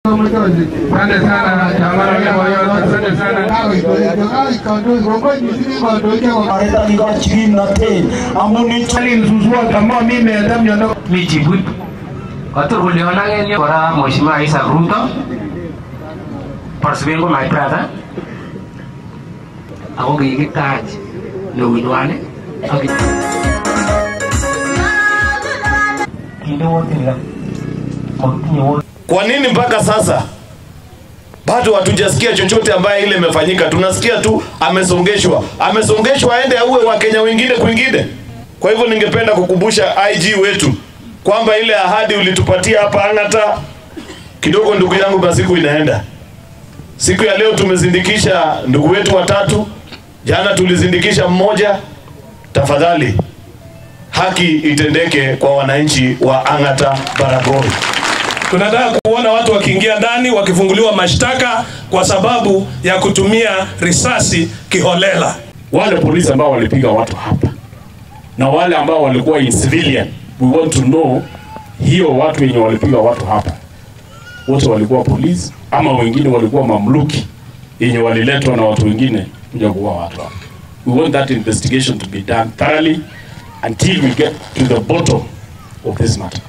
Asante sana chama, asante sana. Kora Mheshimiwa Isaac Ruto Parsibengo my brother ako kikitach neunywan ak Kwa nini mpaka sasa bado hatujasikia chochote ambaye ile imefanyika? Tunasikia tu amesongeshwa. Amesongeshwa aende auwe wa Kenya wengine kwingine. Kwa hivyo ningependa kukumbusha IG wetu kwamba ile ahadi ulitupatia hapa Ang'ata kidogo, ndugu yangu, basi inaenda. Siku ya leo tumezindikisha ndugu wetu watatu, jana tulizindikisha mmoja. Tafadhali haki itendeke kwa wananchi wa Ang'ata Baragoi. Tunataka kuona watu wakiingia ndani wakifunguliwa mashtaka kwa sababu ya kutumia risasi kiholela. Wale polisi ambao walipiga watu hapa na wale ambao walikuwa in civilian, we want to know hiyo watu wenye walipiga watu hapa wote walikuwa polisi ama wengine walikuwa mamluki yenye waliletwa na watu wengine kuja kuua watu hapa. We want that investigation to be done thoroughly until we get to the bottom of this matter.